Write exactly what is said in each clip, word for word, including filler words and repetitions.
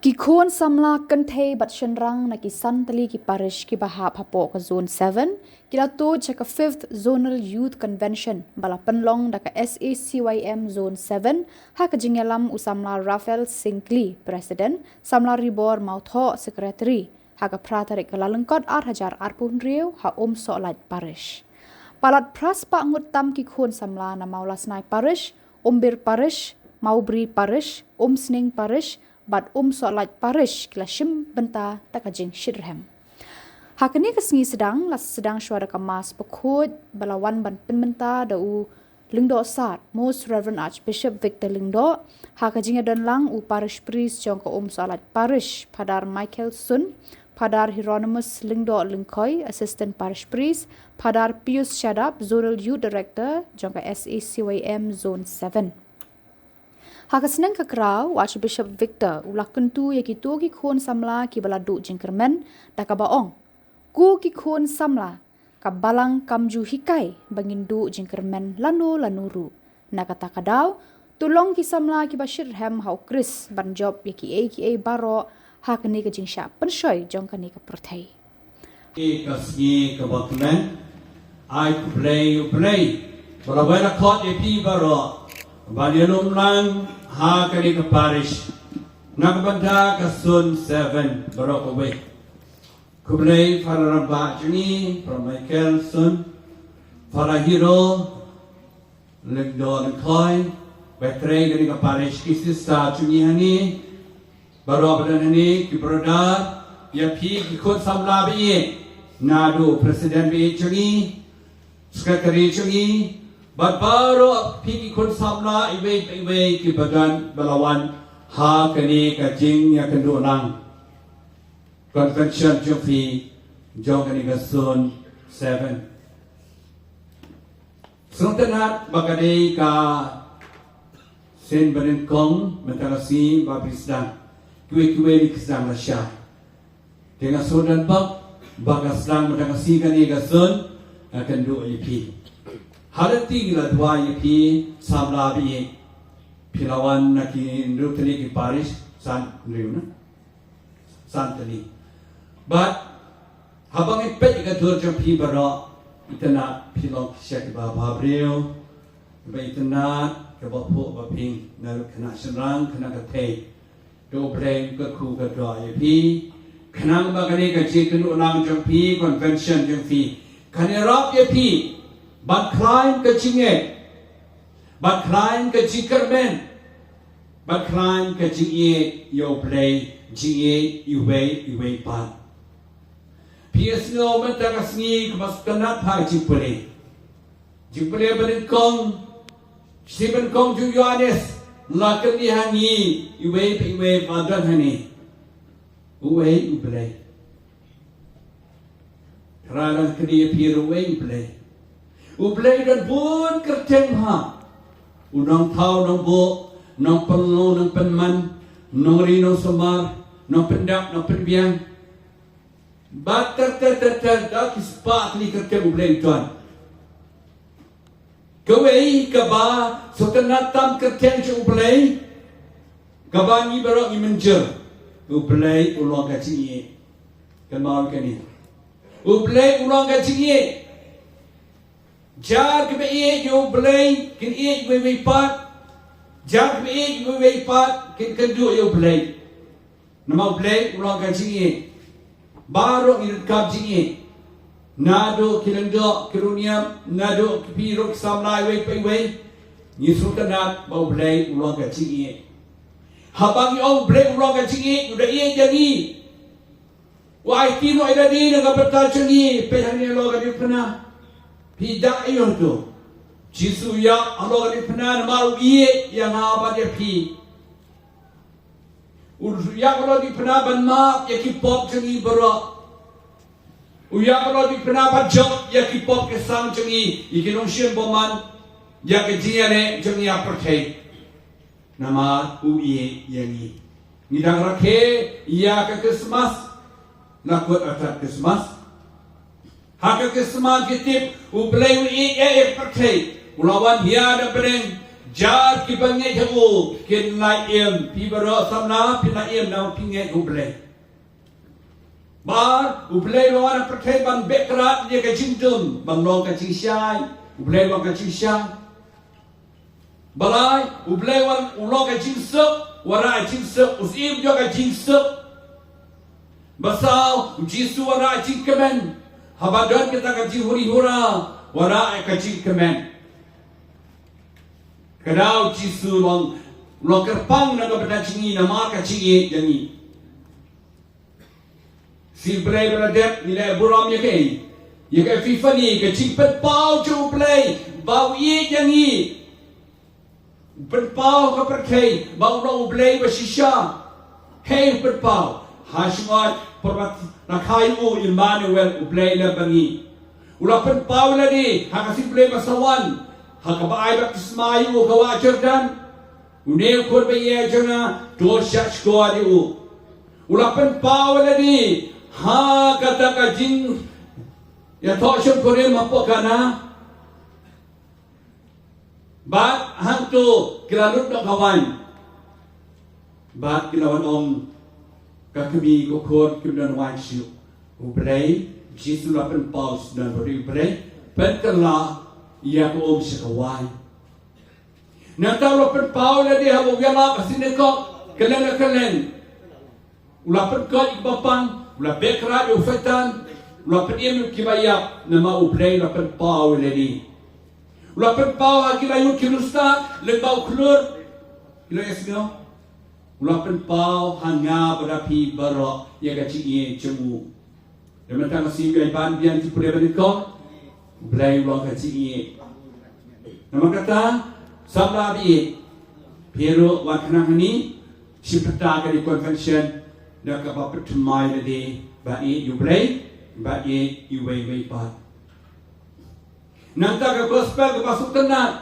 Ki khun samla kynthei bad shynrang na ki san tylli ki parish kiba hap hapoh ka Zone seven ki la tuid sha ka fifth Zonal Youth Convention ba la pynlong da ka S A C Y M Zone seven ha ka jingïalam u samla Raphael Syngkli, President, samla Ribor Mawthoh, Secretary, ha ka phra tarik ka Kyllalyngkot ar hajar arphew hynriew ha Umsohlait Parish. Palat phra spah ngut tam ki khun samla na Mawlasnai Parish, Umbir Parish, Mawbri Parish, Umsning Parish, bad Umsohlait Parish ki la shim bynta da ka jingshitrhem. Ha kane ka sngi sdang la sdang shuwa da ka Mass bakhuid ba la wan ban pynbynta da u Lyngdoh Sad, Most Reverend Archbishop Victor Lyngdoh, ha ka jingïadon lang u Parish Priest jong ka Umsohlait Parish, Phadar Michael Sun, Phadar Hieronymus Lyngdoh Lyngkhoi, Assistant Parish Priest, Phadar Pius Shadap, Zonal Youth Director jong ka S A C Y M Zone seven. Ha ka sneng ka kraw, u Archbishop Victor u la kyntu ïa kito ki khun samla kiba la duh jingkyrmen da kaba ong, ko ki khun samla, ka balang kam ju hikai ba ngin duh jingkyrmen lano lano ruh. Na kata ka daw, to long ki samla kiba shitrhem ha u Khrist ban jop ïa kiei kiei baroh ha kane ka jingshah pynshoi jong kane ka pyrthei. Ka sngi kaba kmen, ai khublei ïa U Blei ba la wai la khot ïa phi baroh ban ïalum lang ha kane ka parish na ka bynta ka Zone seven baroh kawei. Khublei Phadar Rangbah jong ngi, Phadar Michael Sun, Phadar Hiro Lyngdoh Lyngkhoi, ba trei kane ka parish, ki sister jong ngi hangne, baroh ba don hangne, ki brother, ïa phi ki khun samla ba ïeit, naduh president ba ïeit jong ngi, secretary jong ngi, bad baroh phi ki khun samla iwei pa iwei kiba don ba la wan ha kane ka jingïakynduh lang convention jong phi jong kane ka Zone seven. Sngewtynnat ba ka dei ka sien ba nyngkong mynta ka sngi ba phi sdang. Kiwei kiwei ki sdang lashai. Te nga sngewtynnat bha ba ka sdang mynta ka sngi kane ka Zone, nga kynduh ïa phi. Ha lynti ngi la duwai ïa phi samla ba ïeit. Phi la wan na ki hynriew tylli ki parish, san hynriew na. San tylli. Bad haba ngi peit ïa ka dur jong phi baroh, itynnat phi long sha kiba bhabriew, kiba itynnat, kiba phuh ba phi, na ruh khynnah shynrang, khynnah kynthei. To U Blei un kyrkhu kyrdoh ïa phi. Khnang ba kane ka jingïakynduh lang jong phi, convention jong phi, kan ïarap ïa phi ban khlaiñ ka jingngeit, ban khlaiñ ka jingkyrmen, ban khlaiñ ka jingïeit ïa U Blei, jingïeit iwei iwei pat. Phi ïohsngew mynta ka sngi kumba sngewtynnat ha ka jingpule. Jingpule ba nyngkong, shi banyngkong jong u Ïoannis, la kylli ha ngi iwei pa iwei ba don hangne. Uei U Blei? Trai, la kylli ïa phi ruh uei U Blei. U Blei don bun kyrteng bha. U Nongthaw Nongbuh, Nongpynlong Nongpynman, Nongri Nongsumar, Nongpyndap Nongpynbiang. Bad ter ter ter ter, da ki spah tylli kyrteng U Blei u don. Kawei kaba sngewtynnat tam kyrteng jong U Blei, kaba ngi baroh ngi mynjur. U Blei u long ka jingïeit. Kynmaw kane. U Blei u long ka jingïeit. Jar kiba ïeit ïa U Blei kin ïeit iwei iwei pat. Jar kiba ïeit iwei iwei pat kin kynduh ïa U Blei. Namar U Blei u long ka jingïeit. Baroh ngi donkam jingïeit. Naduh ki lyngdoh, ki riewniam, naduh ki phi ruh ki samla iwei pa iwei. Ngi sngewtynnat ba U Blei u long ka jingïeit. Haba ngi ong U Blei u long ka jingïeit, u da ïeit ïa ngi. U aiti noh ïa lade na ka bynta jong ngi, peit hangne halor ka diengphna. Phi da ïoh to. Jisu u ïap halor ka diengphna namar u ïeit ïa nga bad ïa phi. U ïap halor ka diengphna ban map ïa ki pop jong ngi baroh. U ïap halor ka diengphna ban jop ïa ki pop ki sang jong ngi, ïa ki nongshun bymman, ïa ka jingïaleh jong ngi ha pyrthei. Namar u ïeit ïa ngi. Ngi dang rakhe ïa ka Christmas. Nga kut artat Christmas. Ha ka Christmas ngi tip U Blei u ïeit ïa ka pyrthei. U la wan hiar na bneng Jar ki bangeit ha u kin la im, phi baroh samla phin la im namar phi ngeit ha u Blei. Ba u Blei u la wan ha pyrthei ban beh krat ïa ka jingdum, ban long ka jingshai. U Blei u long ka jingshai. Ba lai, u Blei u wan u long ka jingsuk, u wanrah jingsuk, u Syiem jong ka jingsuk. Ba saw, u Jisu u wanrah jingkmen. Haba don kata ka jinghuri hura, u wanrah ka jingkmen. Ka daw u Jisu u long, u long kyrpang na ka bynta jong ngi namar ka jingïeit jong ngi. Shi Blei ba la dep, ngi la burom ïa kaei? Ïa ka Epiphany, ka jingpynpaw jong u Blei ba u ïeit ïa ngi. Pynpaw ha ka pyrthei ba u long u Blei ba shisha. Hei pynpaw, ha shyngot pyrbat na kai u Immanuel, u Blei lem bad ngi. U la pynpaw ïa lade ha ka sngi Blei ba sa wan, ha kaba ai baptisma ïa u ha ka wah Jordan. Une u khun ba ïeit jong nga, to shahshkor ïa u. U la pynpaw ïa lade ha kata ka jingïathoh shongkurim hapoh Kana. Bad hangto ki la lut noh ka waiñ. Bad ki la wan ong, ka kmie ka khun kim don waiñ shuh. U Blei, Jisu la pynpaw sdang ba u dei u Blei pynkylla ïa ka um sha ka waiñ. Nangta u la pynpaw ïa lade haba u ïalap ha sinagog kylleng kylleng. U la pynkoit ïa kiba pang, u la beh krat ïa u Soitan, u la pynim ïa kiba ïap, namar u Blei u la pynpaw ïa lade. U la pynpaw ha ki laingut ki riewstad lyngba u khlur, ki la ïasngew. U la pynpaw ha nga bad ha phi baroh ïa ka jingïeit jong u. Te mynta nga sngew ïa ban biang jingpule ba nyngkong. U Blei u long ka jingïeit. Namar kata, samla ba ïeit, phi ruh wan khnang hangne, shim bynta kane ka convention da kaba pynthymmai lade ba ïeit ïa u Blei, ba ïeit ïa uwei uwei pat. Nangta ka gospel kaba sngewtynnat.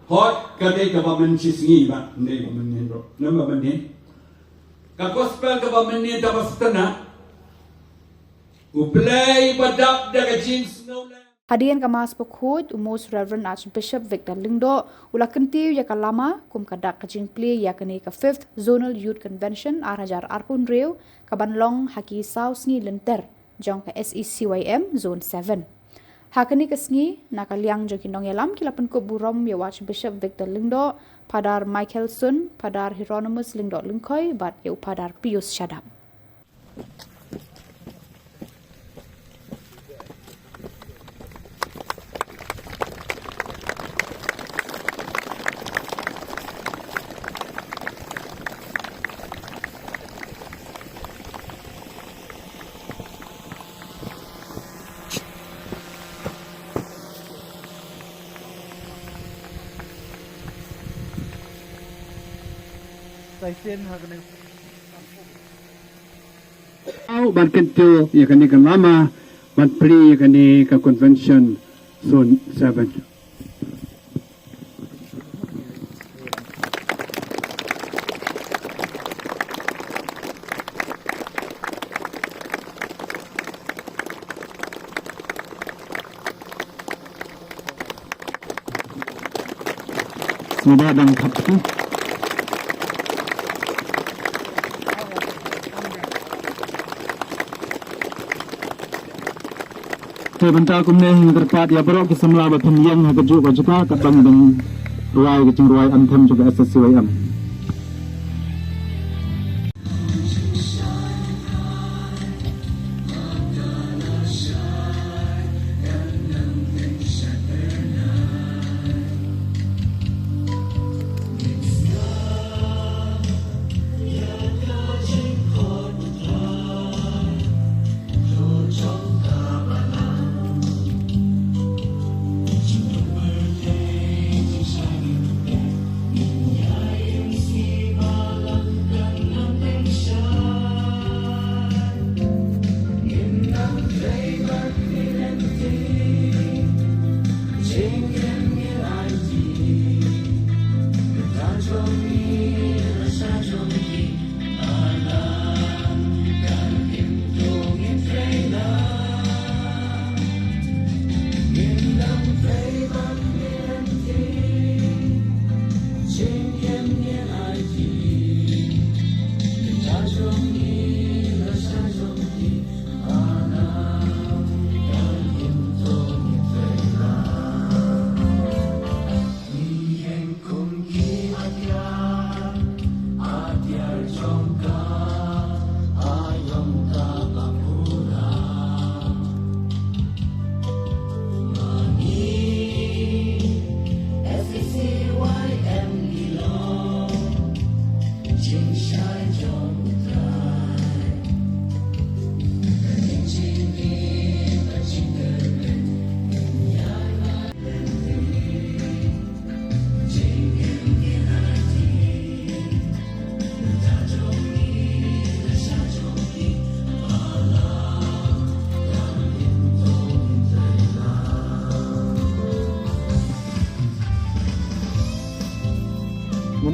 Hooid, ka dei kaba mynshisngi bad, ym dei ba mynnin ruh. Namar ba mynnin, ka gospel kaba mynnin kaba sngewtynnat. U Blei ba dap da ka jingsngewlem. Hadien ka Mass bakhuid, u Most Reverend Archbishop Victor Lyngdoh u la kyntiew ïa ka lama kum ka dak ka jingplie ïa kane ka Fifth Zonal Youth Convention ar hajar arphew hynriew, kaban long ha ki saw sngi lynter jong ka S E C Y M Zone seven. Ha kane ka sngi, na ka liang jong ki nongïalam ki la pynkup burom ïa u Archbishop Victor Lyngdoh, Padar Michael Sun, Padar Hieronymus Lyngdoh Lyngkhoi bad ïa u Padar Pius Shadap. Au ban kyntiew ïa kane ka lama ban plie ïa kane ka convention zone seven. Sngewbha dang thap tu. Te bynta kumne ngi kyrpad ïa baroh ki samla ba phin ïeng ha kajuh ka jaka katba ngi dang rwai ka jingrwai anthem jong ka S S C Y M.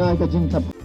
ka jingthap